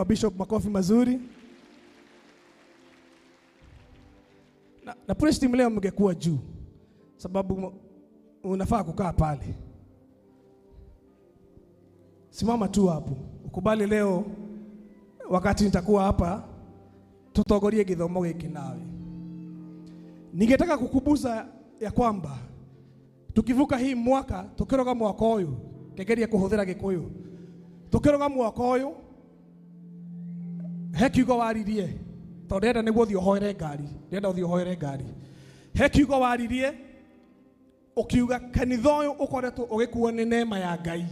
Bishop makofi mazuri. Na praise team leo mngekuwa juu, sababu unafaa kukaa pale. Simama tu hapo. Ukubali leo wakati nitakuwa hapa tutongorie githomo giki nawe. Ningetaka kukubuza ya kwamba tukivuka hii mwaka tukiroga mwaka uyu, kegeria kuhuthira Gikuyu. Tukiroga mwaka uyu he kiugo waririe tondu ndenda niguo uthii uhoere ngari, ndenda uthii uhoere ngari. He kiugo waririe ukiuga kanitha uyu ukoretwo ugikuo ni neema ya Ngai.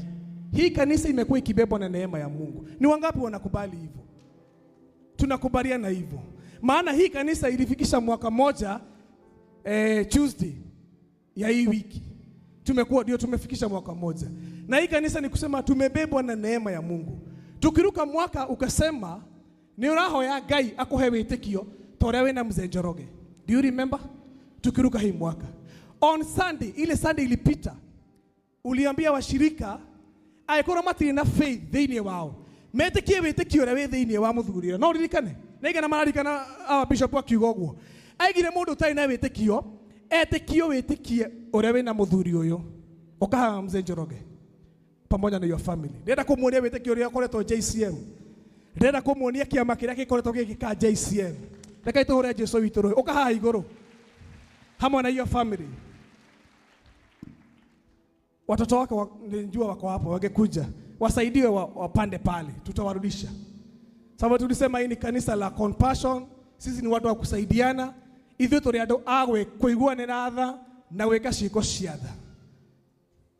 Hii kanisa imekuwa ikibebwa na neema ya Mungu. Ni wangapi wanakubali hivyo? Tunakubaliana hivyo. Maana hii kanisa ilifikisha mwaka moja Tuesday ya hii wiki. Tumekuwa ndio tumefikisha mwaka moja. Na hii kanisa ni kusema tumebebwa na neema ya Mungu. Tukiruka mwaka ukasema ni uraho ya Ngai akuhe witikio toria wina mzee Njoroge. Do you remember? Tukiruka hii mwaka. On Sunday, ile Sunday ilipita, uliambia washirika aikorwo matirĩ na faith thĩinĩ wao, metĩkie wĩtĩkio ũrĩa wĩ thĩinĩ wa mũthuri ũrĩa. No ũririkane, na igana mararikana our bishop akiuga ũguo. Aigire mũndũ ũtarĩ na wĩtĩkio, etĩkio wĩtĩkie ũrĩa wĩna mũthuri ũyũ. Ũkahaga mzee Njoroge pamoja na your family. Ndĩrenda kũmuonia wĩtĩkio ũrĩa ũkoretwo JCM. Ndĩrenda kũmuonia kĩama kĩrĩa gĩkoretwo gĩgĩka JCM. Reke tũhũre Jesũ witũ rũhĩ. Ũka haha igũrũ hamwe na your family. Watoto wako nilijua wako hapo, wangekuja wasaidiwe wapande pale, tutawarudisha. Sababu tulisema hii ni kanisa la compassion, sisi ni watu wa kusaidiana. Ithuĩ tũrĩ andũ a kũiguanĩra tha na gwĩka ciĩko cia tha.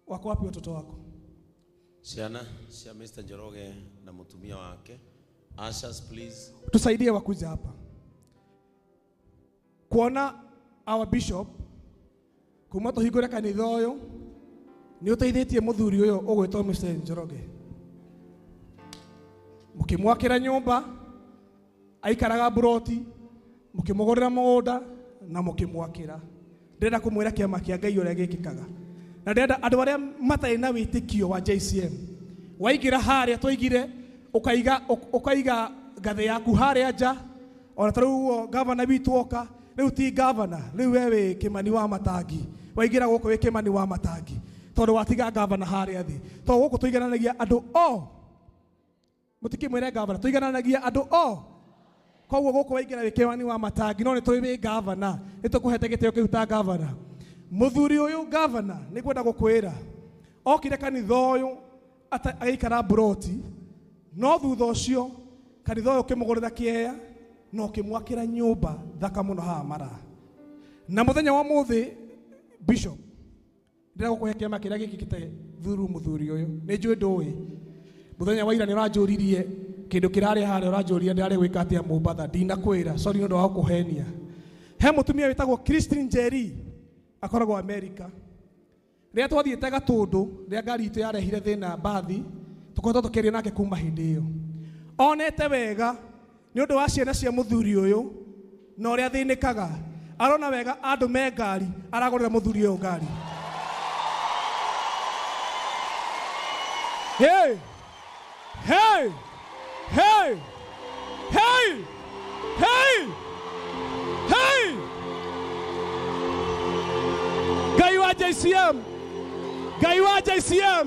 Wako wapi watoto wako? Ciana cia Mr. Njoroge na mũtumia wake. Ushers please. Tusaidie wakuja hapa. Kuona our bishop kuma tũhingũre kanitha ũyũ nĩ ũteithĩtie mũthuri ũyũ ũgwĩtwo Mr. Njoroge. Mũkĩmwakĩra nyũmba, aikaraga buroti, mũkĩmũgũrĩra mũgũnda na mũkĩmwakĩra. Ndĩrenda kũmwĩra kĩama kĩa Ngai ũrĩa gĩkĩkaga. Na ndĩrenda andũ arĩa matarĩ na wĩtĩkio wa JCM, waingĩra harĩa twaigire, ũkaiga ngathĩ yaku harĩa nja, ona ta rĩu ũguo gavana witũ oka, rĩu ti gavana, rĩu we wĩ Kĩmani wa Matangi. Waingĩra gũkũ wĩ Kĩmani wa Matangi, tondũ watiga gavana harĩa thĩ. Tondũ gũkũ tũigananagia andũ o. Mũtikĩmwĩre gavana, tũigananagia andũ o. Koguo gũkũ waingĩra wĩ Kĩmani wa Matangi, no nĩ tũĩ wĩ gavana, nĩ tũkũhete gĩtĩo kĩu ta gavana. Mũthuri ũyũ gavana, nĩ ngwenda gũkwĩra, okire kanitha ũyũ agĩikara buroti, no thutha ũcio kanitha ũyũ ũkĩmũgũrĩra kĩea na ũkĩmwakĩra nyũmba thaka mũno haha Maraa. Na mũthenya wa ũmũthĩ, Bishop, ndĩrenda gũkũhe kĩama kĩrĩa gĩkĩkĩte thuru mũthuri ũyũ. Nĩ njũĩ ndũĩ. Mũthenya wa ira nĩ ũranjũririe kĩndũ kĩrarĩ harĩa, ũranjũria ndĩrarĩ gwĩka atĩa Mombatha, ndinakwĩra, sorry nĩ ũndũ wa gũkũhenia. He mũtumia wĩtagwo Christine Njeri, akoragwo America. Rĩrĩa twathiĩte Gatũndũ, rĩrĩa ngari itũ yarehire thĩna mbathi, tũkoretwo tũkĩaria nake kuma hĩndĩ ĩyo. Onete wega nĩ ũndũ wa ciana cia mũthuri ũyũ na ũrĩa athĩnĩkaga. Arona wega andũ me ngari, aragũrĩra mũthuri ũyũ ngari. Hey! Hey! Hey! Hey! Hey! Hey! Ngai wa JCM! Ngai wa JCM!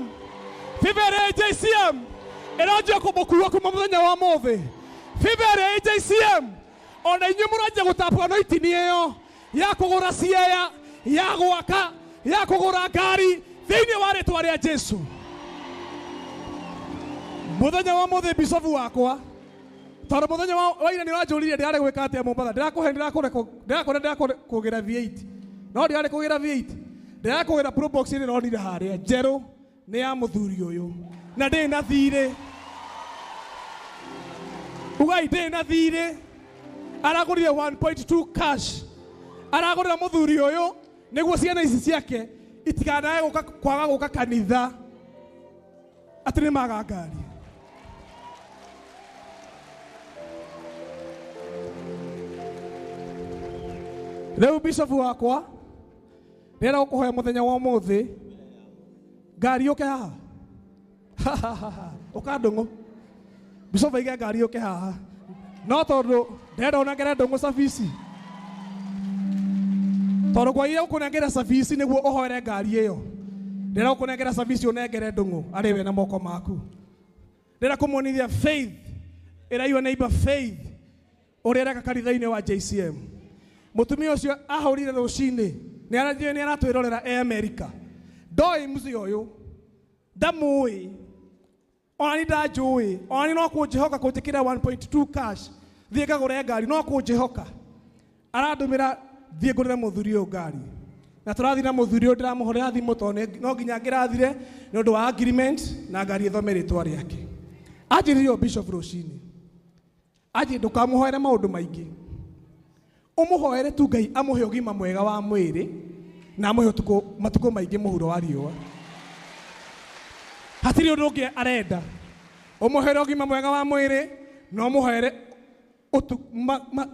Fibere JCM! Ĩranjia kũmũkua kuma mũthenya wa ũmũthĩ. Fibere JCM! Ona inyuĩ mũranjia gũtapwo no itini ĩyo ya kũgũra ciea, ya gwaka, ya kũgũra ngari thĩinĩ wa rĩtwa rĩa Jesũ. Mũthenya wa ũmũthĩ bishofu wakwa, tondũ mũthenya wa ira nĩ ũranjũririe ndĩrarĩ gwĩka atĩa Mombatha, ndĩrakũhe, ndĩrakũhe, ndĩrakũgĩra V8. No ndĩrarĩ kũgĩra V8, ndĩrakũgĩra Probox ĩrĩa ĩronire harĩa njerũ nĩ ya mũthuri ũyũ, na ndĩrĩ na thirĩ. Ugai ndĩrĩ na thirĩ. Aragũrire 1.2 cash. Aragũrĩra mũthuri ũyũ nĩguo ciana ici ciake itikanae kwaga gũka kanitha atĩ nĩ maga ngari. Rĩu bishop wakwa, ndĩrenda gũkũhoya mũthenya wa ũmũthĩ ngari yũke haha. Ũka ndũng'ũ. Bishop aige ngari yũke haha. No tondũ ndĩrenda ũnengere Ndũng'ũ cabici. Tondũ ngwaire gũkũnengera cabici nĩguo ũhoere ngari ĩyo. Ndĩrenda gũkũnengera cabici ũnengere Ndũng'ũ arĩ we na moko maku. Ndĩrenda kũmuonithia faith. Ĩra your neighbor faith. Ũrĩa areka kanitha-inĩ wa JCM. Mũtumia ũcio ahũrire rũcinĩ. Nĩ aratwĩrorera e America. Ndoĩ mũciĩ ũyũ. Ndamũĩ. Ona ni ndanjũĩ. Ona ni no kũnjĩhoka kũnjĩkĩra 1.2 cash. Thiĩ ngagũre ngari no kũnjĩhoka. Arandũmĩra thiĩ ngũrĩre mũthuri ũyũ ngari. Na tũrathiĩ na mũthuri ũyũ ndĩramũhũrĩra thimũ tondũ no nginya ngĩrathire nĩ ũndũ wa agreement na ngari ĩthome rĩtwa rĩake. Anjĩrire bishop rũcinĩ. Anjĩ ndũkamũhoere maũndũ maingĩ. Ũmũhoere tu Ngai amũhe ũgima mwega wa mwĩrĩ na amũhe matukũ maingĩ mũhuro wa riũa. Hatirĩ ũndũ ũngĩ arenda. Ũmũhere ũgima mwega wa mwĩrĩ na ũmũhoere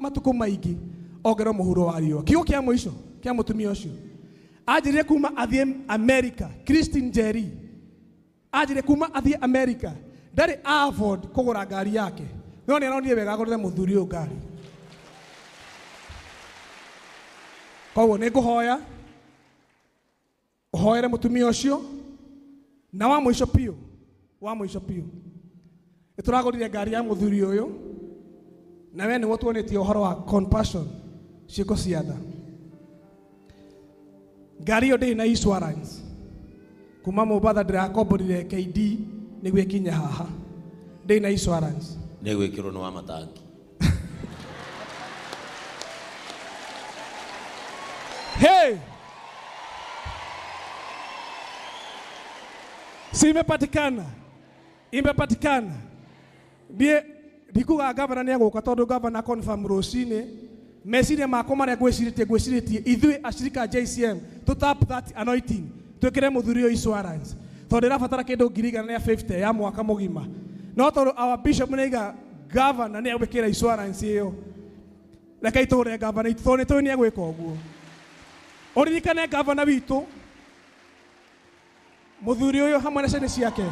matukũ maingĩ ongerwo mũhuro wa riũa. Kiugo kĩa mũico kĩa mũtumia ũcio. Anjĩrire kuma athiĩ America, Christine Njeri. Anjĩrire kuma athiĩ America, ndarĩ afford kũgũra ngari yake. No nĩ aronire wega agũrĩre mũthuri ũyũ ngari. Koguo nĩ ngũhoya ũhoere mũtumia ũcio na wa mũico biũ, wa mũico biũ. Nĩ tũragũrire ngari ya mũthuri ũyũ na we nĩguo tuonĩtie ũhoro wa compassion, ciĩko cia tha. Ngari ĩyo ndĩrĩ na insurance. Kuma Mombatha ndĩrakomborire KD nĩguo ĩkinye haha. Ndĩrĩ na insurance. Nĩ gwĩkĩrwo nĩ wa matangi. Hey! Si imepatikana. Imepatikana. Ndiye ndikuga gavana nĩ egũka tondũ gavana confirm rũcinĩ. Meciria makwa marĩa ngwĩcirĩtie ithuĩ ashirika a JCM to tap that anointing twĩkĩre mũthuri ũyũ insurance tondũ ĩrabatara kĩndũ 150,000 ya mwaka mũgima. No tondũ our bishop nĩaiga gavana nĩ egwĩkĩra insurance ĩyo. Rekei tũhũre gavana witũ tondũ nĩ tũĩ nĩ egwĩka ũguo. Ũririkane gavana witũ mũthuri ũyũ hamwe na ciana ciake.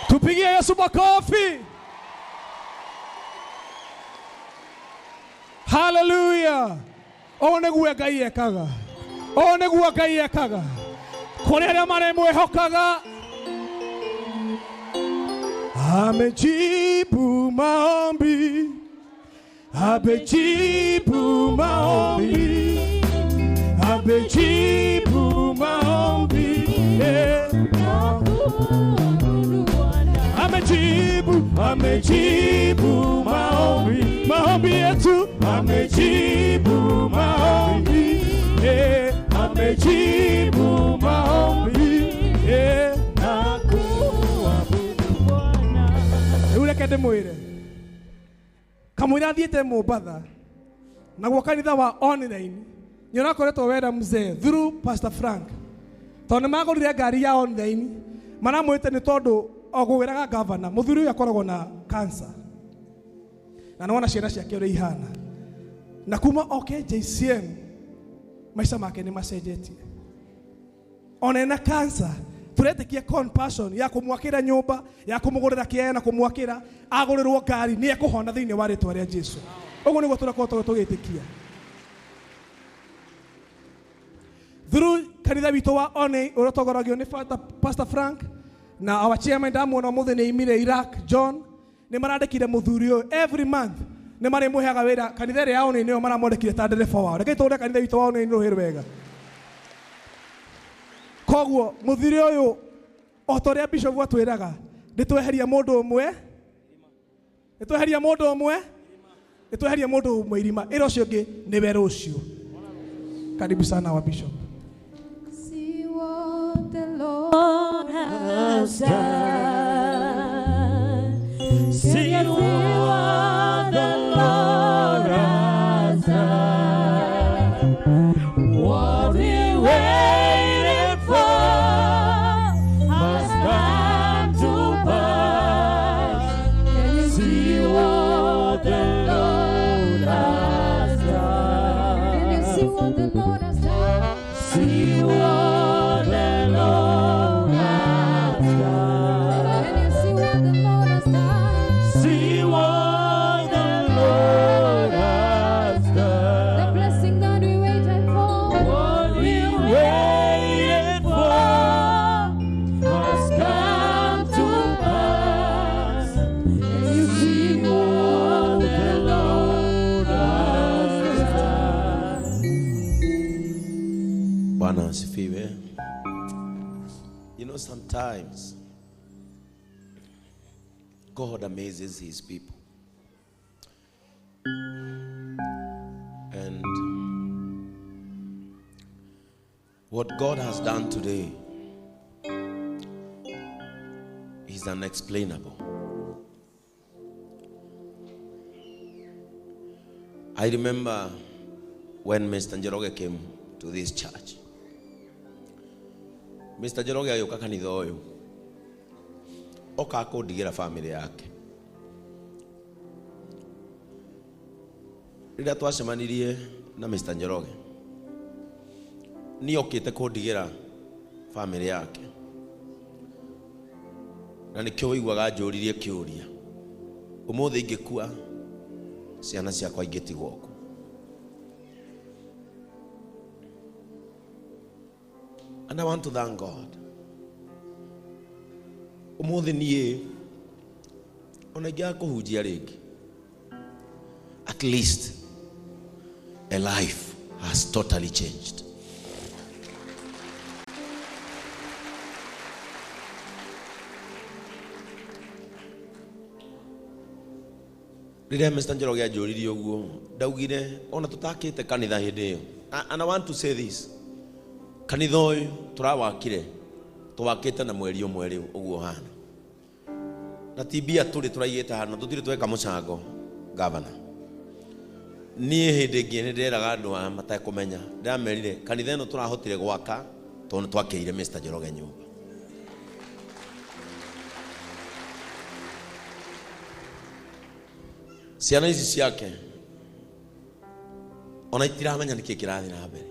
Tupigie Yesu makofi. Hallelujah. Ũũ nĩguo Ngai ekaga. Ũũ nĩguo Ngai ekaga. Kũrĩ arĩa marĩmwĩhokaga. Amejibu maombi. Amejibu maombi. Amejibu maombi. Amejibu, amejibu maombi. Maombi yetu. Amejibu maombi. Amejibu maombi. Na kuabudu Bwana. Rĩu reke ndĩmwĩre. Kamũira athiĩte Mombatha naguo kanitha wa online nĩ ũrakoretwo wera mzee through Pastor Frank. Tondũ nĩmagũrire ngari ya online maramwĩte nĩ tondũ ogũwĩraga gavana mũthuri ũyũ akoragwo na cancer. Na nĩwona ciana ciake ũrĩa ihana. Na kuma oke JCM maica make nĩ macenjetie. Ona ena cancer tũretĩkia compassion ya kũmwakĩra nyũmba, ya kũmũgũrĩra kĩea na kũmwakĩra agũrĩrwo ngari nĩ ekũhona thĩinĩ wa rĩtwa rĩa Jesu. Ũguo nĩguo tũrakorwo tũgĩtĩkia. Through kanitha witũ wa One ũrĩa ũtongoragio nĩ Pastor Frank na our chairman ndamuona ũmũthĩ nĩ aimire Iraq John nĩ marandĩkire mũthuri ũyũ every month nĩ marĩmũheaga wĩra kanitha ĩrĩa ya One nĩyo maramwandĩkire ta ndereba wao. Rekei tũhũre kanitha witũ wa One rũhĩ rwega. Koguo mũthuri ũyũ o ta ũrĩa bishop atwĩraga nĩ tweheria mũndũ ũmwe, nĩ tweheria mũndũ ũmwe, nĩ tweheria mũndũ ũmwe irima, ĩra ũcio ũngĩ nĩwe rũciũ. Karibu sana wa bishop. See what the Lord has done. See what the Lord has done. What we waited for has come to pass. Can you see what the Lord has done? Can you see what the Lord has done? See what the Lord has done. You know, sometimes God amazes his people. And what God has done today is unexplainable. I remember when Mr. Njoroge came to this church. Mr. Njoroge agĩũka kanitha ũyũ oka kũndigĩra family yake. Rĩrĩa twacemanirie na Mr. Njoroge, niĩ okĩte kũndigĩra family yake, na nĩkĩo wĩiguaga njũririe kĩũria, ũmũthĩ ingĩkua ciana ciakwa ingĩtigwo kũ? And I want to thank God. Ũmũthĩ niĩ ona ingĩaga kũhunjia rĩngĩ, at least a life has totally changed. Rĩrĩa Mr. Njoroge anjũririe ũguo, ndaugire ona tũtakĩte kanitha hĩndĩ ĩyo. And I want to say this. Kanitha ũyũ tũrawakire, tũwakĩte na mweri ũmwe rĩu ũguo hana. Na ti mbia tũrĩ tũraigĩte handũ, tũtirĩ tweka mũcango, governor. Niĩ hĩndĩ ĩngĩ nĩ ndĩreraga andũ aya matekũmenya, ndĩramerire kanitha ĩno tũrahotire gwaka tondũ nĩ twakĩire Mr. Njoroge nyũmba. Ciana ici ciake ona itiramenya nĩkĩ kĩrathiĩ na mbere.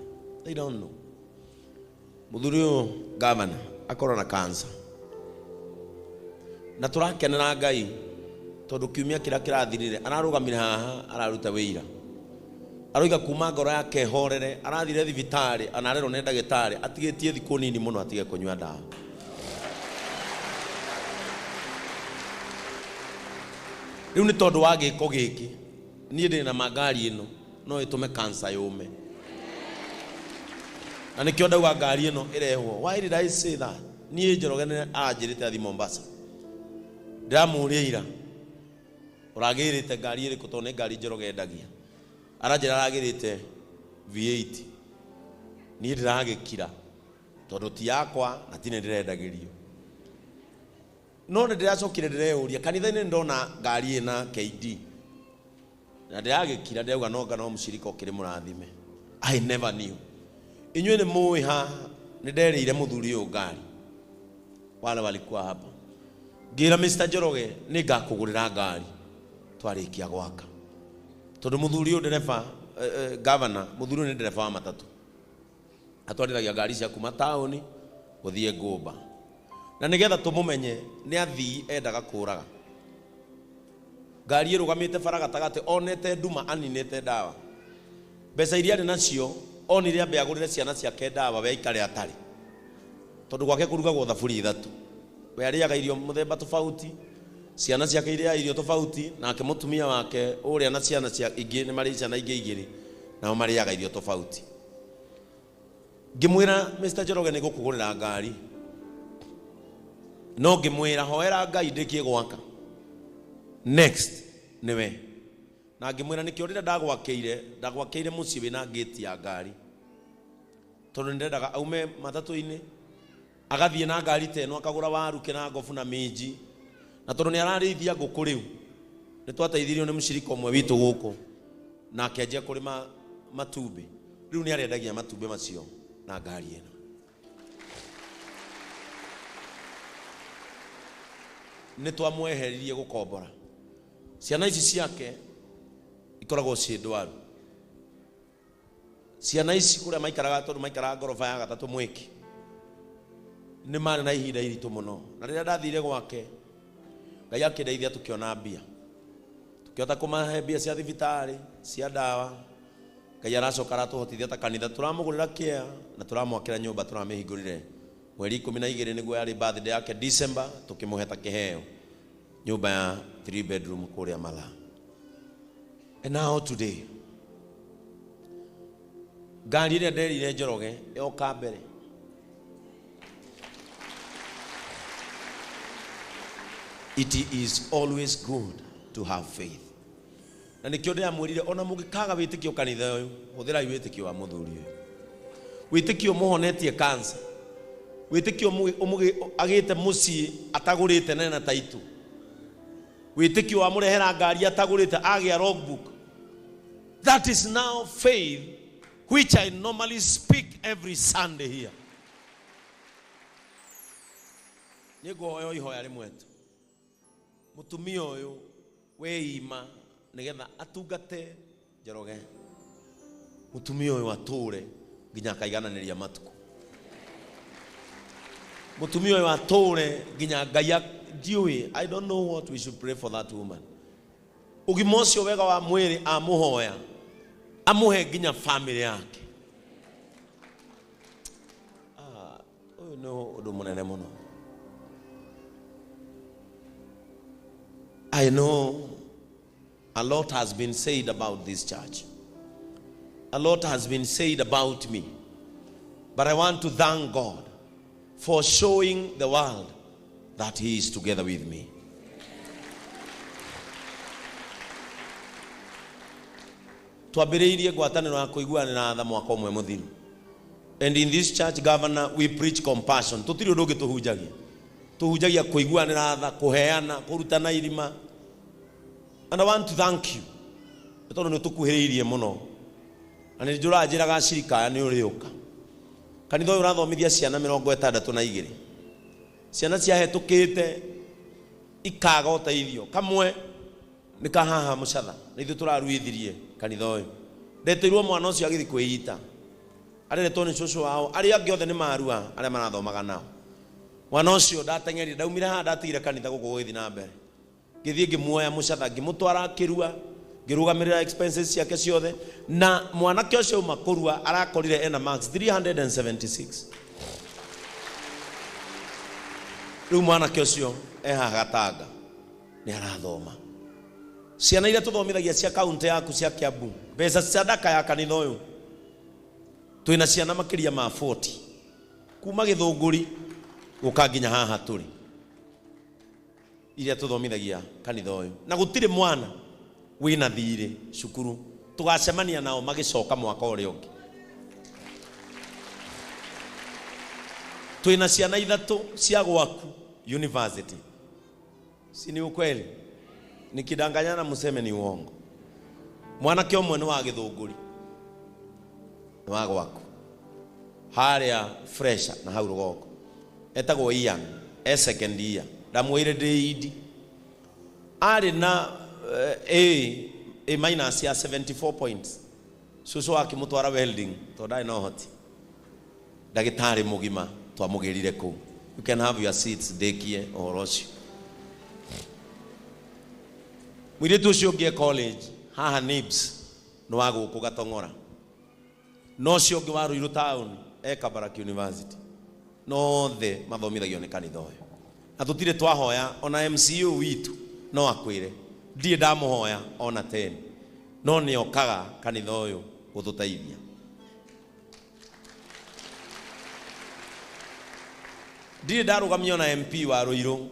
They don't know. Mũthuri ũyũ governor akorwo na cancer, na tũrakenera Ngai tondũ kiumia kĩrĩa kĩrathirire ararũgamire haha araruta wĩira, aroiga kuma ngoro yake horere, arathire thibitarĩ anarerwo nĩ ndagĩtarĩ atigĩtie thikũ nini mũno atige kũnyua ndawa. Rĩu nĩ tondũ wa gĩko gĩkĩ niĩ ndĩ na mangari ĩno no ĩtũme cancer yũme, na nĩkĩo ndauga ngari ĩno ĩrehwo. Why did I say that? Niĩ Njoroge nĩ aranjĩrĩte athi Mombasa, ndĩramũria ira ũragĩrĩte ngari ĩrĩkũ, tondũ nĩ ngari Njoroge endagia. Aranjĩra aragĩrĩte V8. Niĩ ndĩragĩkira tondũ ti yakwa na ti nĩ ndĩrendagĩrio. No nĩ ndĩracokire ndĩreyũria kanitha-inĩ ndona ngari ĩna KD na ndĩragĩkira, ndĩrauga no nga no mũcirika ũkĩrĩ mũrathime. I never knew. Inyuĩ nĩ mũĩ haha nĩ nderĩire mũthuri ũyũ ngari, wale walikuwa hapa, ngĩra Mr. Njoroge nĩ ngakũgũrĩra ngari twarĩkia gwaka, tondũ mũthuri ũyũ ndereba, governor, mũthuri ũyũ nĩ ndereba wa matatũ, atwarithagia ngari cia kuma taũni gũthiĩ Ngũmba, na nĩgetha tũmũmenye nĩ athii endaga kũraga. Ngari ĩrũgamĩte bara gatagatĩ, onete nduma aninĩte ndawa, mbeca iria arĩ nacio onire ambe agũrĩre ciana ciake ndawa we aikare atarĩ, tondũ gwake kũrugagwo thaburia ithatũ, we arĩaga irio mũthemba tofauti, ciana ciake irĩaga irio tofauti, nake mũtumia wake ũrĩa na ciana cia ingĩ nĩ marĩ ciana ingĩ igĩrĩ, nao marĩaga irio tofauti. Ngĩmwĩra Mr. Njoroge nĩ ngũkũgũrĩra ngari, no ngĩmwĩra hoera Ngai ndĩkie gwaka next nĩwe, na ngĩmwĩra nĩkĩo rĩrĩa ndagwakĩire mũciĩ wĩna gate ya ngari, tondũ nĩndendaga aume matatũ-inĩ agathiĩ na ngari ta ĩno akagũra waru kĩrangobu na minji, na tondũ nĩ ararĩithia ngũkũ rĩu nĩ twateithirio nĩ mũcirika ũmwe witũ gũkũ na akĩanjia kũrĩma matumbĩ, rĩu nĩ arendagia matumbĩ macio na ngari ĩno. Nĩ twamweheririe gũkombora. Ciana ici ciake ikoragwo ciĩ ndwaru. Ciana ici kũrĩa maikaraga, tondũ maikaraga ngoroba ya gatatũ mwĩki, nĩ marĩ na ihinda iritũ mũno, na rĩrĩa ndathire gwake Ngai akĩndeithia tũkĩona mbia, tũkĩhota kũmahe mbia cia thibitarĩ cia ndawa. Ngai aracoka aratũhotithia ta kanitha, tũramũgũrĩra kĩa na tũramwakĩra nyũmba, tũramĩhingũrire mweri 12 nĩguo yarĩ birthday yake December, tũkĩmũhe ta kĩheo nyũmba ya 3 bedroom kũrĩa Malaa. And now today ngari ĩrĩa nderire Njoroge yoka mbere. It is always good to have faith. Na nĩkĩo ndĩramwĩrire ona mũngĩkaga wĩtĩkio kanitha ũyũ, hũthĩrai wĩtĩkio wa mũthuri ũyũ. Wĩtĩkio mũhonetie cancer. Wĩtĩkio agĩte mũciĩ atagũrĩte na ena taitũ. Wĩtĩkio wamũrehera ngari atagũrĩte agĩa logbook. That is now faith which I normally speak every Sunday here. Nĩ ngũhoya ihoya rĩmwe tu. Mũtumia ũyũ weima nĩgetha atungate Njoroge. Mũtumia ũyũ atũre nginya akaigananĩria matukũ. Mũtumia ũyũ atũre nginya Ngai ndiũĩ. I don't know what we should pray for that woman. Ũgima ũcio wega wa mwĩrĩ amũhoya amũhe nginya family yake. Ũyũ nĩ ũndũ mũnene mũno. I know a lot has been said about this church. A lot has been said about me. But I want to thank God for showing the world that he is together with me. Twambĩrĩirie ngwatanĩro ya kũiguanĩra tha mwaka ũmwe mũthiru. And in this church, governor, we preach compassion. Tũtirĩ ũndũ ũngĩ tũhunjagia. Tũhunjagia kũiguanĩra tha, kũheana, kũrutana irima. And I want to thank you. Nĩ tondũ nĩ ũtũkuhĩrĩirie mũno. Na nĩ njũranjĩraga acirika aya nĩ ũrĩũka. Kanitha ũyũ ũrathomithia ciana 62. Ciana ciahetũkĩte ikaga ũteithio. Kamwe nĩ ka haha Mũcatha. Nĩ ithuĩ tũraruithirie kanitha ũyũ. Ndetĩirwo mwana ũcio agĩthiĩ kwĩita. Areretwo nĩ cũcũ wao. Arĩa angĩ othe nĩ marua arĩa marathomaga nao. Mwana ũcio ndateng'erire, ndaumire haha ndatigire kanitha gũkũ gũgĩthiĩ na mbere. Ngĩthiĩ ngĩmuoya Mũcatha, ngĩmũtwara akĩrua, ngĩrũgamĩrĩra expenses ciake ciothe. Na mwanake ũcio auma kũrua arakorire ena marks 376. Rĩu mwanake ũcio e haha Gatanga nĩ arathoma. Ciana iria tũthomithagia cia kaunti yaku cia Kiambu, mbeca sadaka ya kanitha ũyũ, twĩna ciana makĩria ma 40 kuma Gĩthũngũri gũka nginya haha tũrĩ, iria tũthomithagia kanitha ũyũ. Na gũtirĩ mwana wĩna thirĩ cukuru, tũgacemania nao magĩcoka mwaka ũrĩa ũngĩ. Twĩna ciana ithatũ cia gwaku university. Si ni ukweli? Nikidanganyana museme ni uongo. Mwanake ũmwe nĩ wa Gĩthũngũri, nĩ wa gwaku harĩa fresha na hau rũgongo, etagwo Ian, e second year. Ndamwĩrire ndĩ indi arĩ na A minus ya 74 points. Cũcũ akĩmũtwara welding tondũ ndarĩ na ũhoti. Ndagĩtarĩ mũgima twamũgĩrire kũu. You can have your seats, ndĩkie ũhoro ũcio. Mũirĩtu ũcio ũngĩ e college haha NIBS nĩ wa gũkũ Gatong'ora. No ũcio ũngĩ wa Ruiru town e Kabarak University. No othe mathomithagio nĩ kanitha ũyũ. Na tũtirĩ twahoya ona MCU witũ no akwĩre ndirĩ ndamũhoya ona 10. No nĩ okaga kanitha ũyũ gũtũteithia. Ndirĩ ndarũgamia ona MP wa Ruiru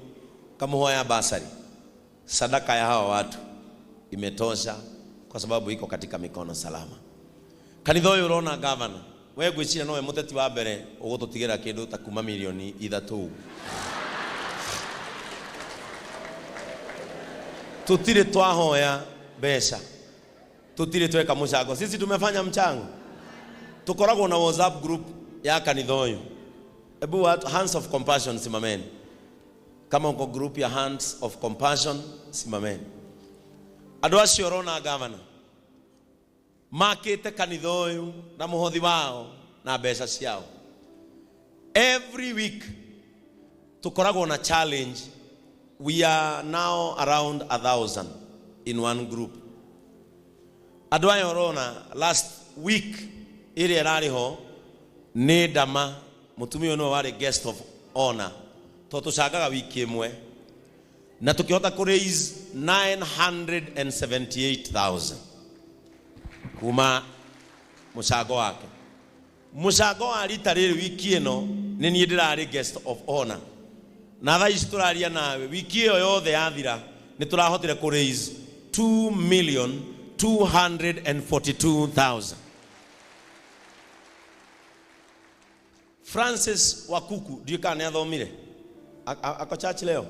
kamũhoya basari. Sadaka ya hawa watu imetosha kwa sababu iko katika mikono salama. Kanitha ũyũ ũrona governor, we ngwĩciria nowe mũteti wa mbere ũgũtũtigĩra kĩndũ ta kuma milioni ithatũ ũguo. Tũtirĩ twahoya mbeca, tũtirĩ tweka mũcango. Sisi tumefanya mchango. Tukoragwo na WhatsApp group ya kanitha ũyũ. Ebu watu, Hands of Compassion, simameni. Kama uko group ya Hands of Compassion, simameni. Andũ acio ũrona governor makĩte kanitha ũyũ na mũhothi wao na mbeca ciao. Every week tukoragwo na challenge. We are now around 1,000 in one group. Andũ aya ũrona last week ĩrĩa ĩrarĩ ho nĩ Ndama, mũtumia ũyũ nĩwe warĩ guest of honor, tondũ tũcangaga wiki ĩmwe na tũkĩhota kũ raise 978,000 kuma mũcango wake. Mũcango wa rita rĩrĩ wiki ĩno nĩ niĩ ndĩrarĩ guest of honor. Na thaa ici tũraria nawe, wiki ĩyo yothe yathira nĩ tũrahotire kũ raise 2 million 242,000. Francis Wakuku, ndiũĩ kana nĩ athomire. Ako church leo?